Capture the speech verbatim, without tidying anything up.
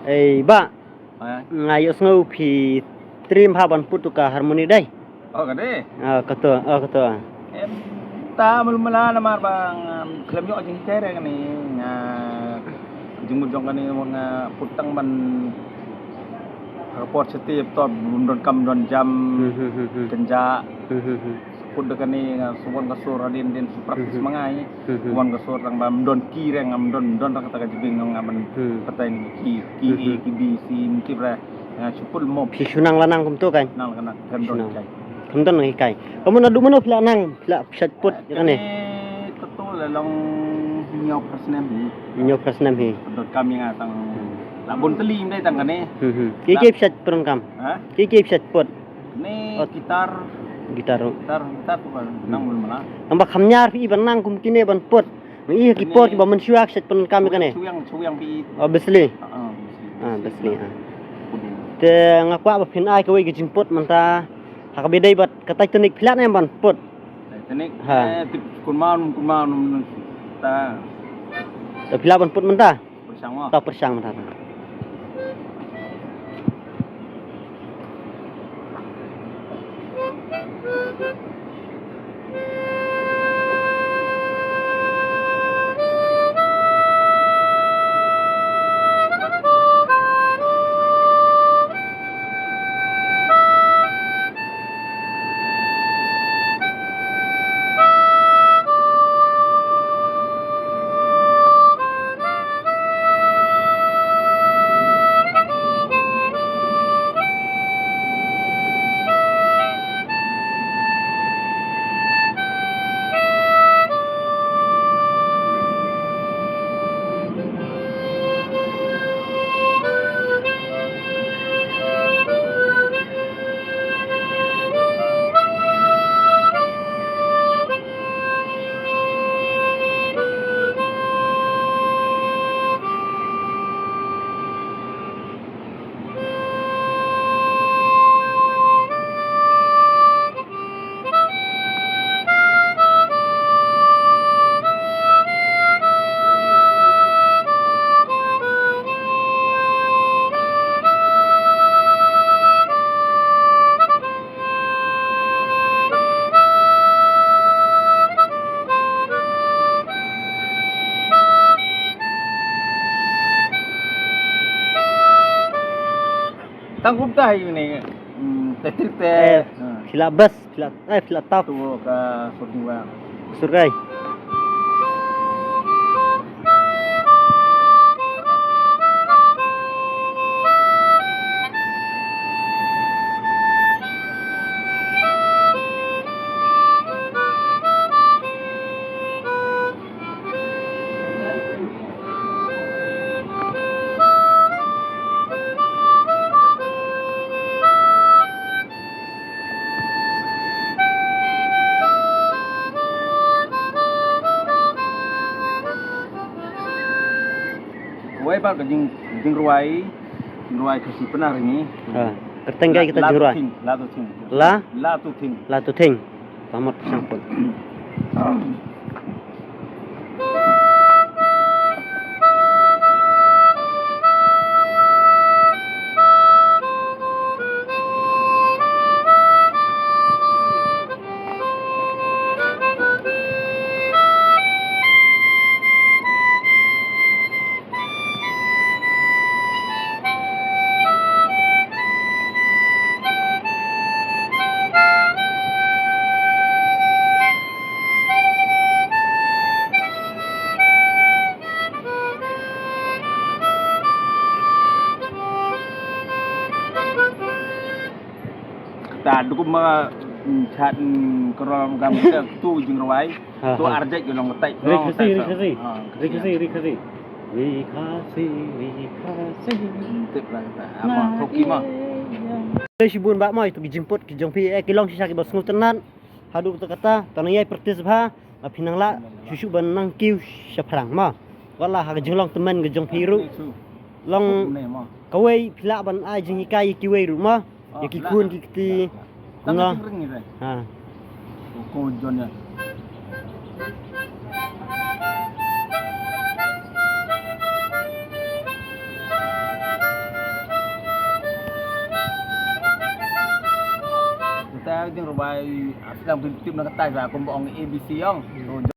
Ei, Bah. Ha? Nga ïohsngew phi trim ha ban put tu ka harmoni dei. Oh, ka dei. Ah, kato, ah, kato. Em, ta mul mala namar ba nga khlem ïoh jinghikai re kane, nga jingmut jong kane nga put tang ban ka por seti top, don kam don jam, Hmm, hmm, hmm, hmm. Kynja. Hmm, hmm, hmm. Put da kane nga suwon ka sur hadien dien su practice Hmm, hmm. Ma nga i. Hmm, hmm. Wan ka sur tang ba don ki re nga don don kata ka jibing nga ban Hmm. Patai ni ki, ki Hmm, A, hmm. Ki B, C, mungkin re. Nga shu put mo. Phi shu nang la nang kumto kan? Nang la nang, kan don Shu nang. Kai. Kan don kai. Kamu nadu mano phi la nang, phi la psat put, ya kan, eh? Kane kato la long hynñiew phra snem hi. Hynñiew phra snem hi. Pyndonkam ïa nga tang la bun tylli ym dei tang kane. Hmm, hmm. Ki, ki psat pyndonkam? Ha? Ki, ki psat put? Ni Oh. Gitar. Gitar. Gitar, gitar tu kan nang mul mala. Nang ba kham ñiar phi ban nang kum kine ban put. Ngi ki Kane por ki ba mynshuwa ki pyndonkam kane. Shuwiang, shuwiang phi. Obviously. Ah, obviously. Ah, obviously, ah. Put ni. Te nga kwah ba phin ai kawei ka jingput mynta. Ha kaba ïadei bad ka Titanic phi lah ne ban put. Titanic. Ha. Eh, tip kun maw, kun maw, ta. Te phi lah ban put mynta. Pyrshang mo. Ta pyrshang mynta. Tang kumta hi ni, mm, te trik te. Eh, ha. Phi la bas, phi la, eh, phi la tap. Tu ka sur ni wa. Sur kai. Wei pat ka jing, jingrwai, jingrwai Khasi Pnar ngi. Ha, kyrteng kai kita jingrwai. La tu thing, la tu thing. La? La tu thing. La tu thing. Pamot sangput. Ta dukum ma, mm, chat, mm, kerom gam kita tu jingrwai. Ha, tu ha. Arjek long tai. Ri Khasi, ri Khasi. Ha, ri Khasi, ri Khasi. Ri Khasi, ri Khasi. Tip lah kita. Apa, thoki ma. Te shibun bah moi tu ki jingput ki jong phi, eh, ki long shisha ki ba sngewtynnat. Haduh kata kata, tang ïai practice bha. Ba phin nang lah shuh shuh ban nang kiew shaphrang ma. Wat la ha ka jinglong tymmen ka jong phi ruh. Long kawei phi lah ban ai jinghikai ïa kiwei ruh ma. Ïa ki khun ki kti. Ha. Ko jon ïa. Jing rubai, ah, sedang tu tip na katai sa kumba ong A B C ong. Hmm.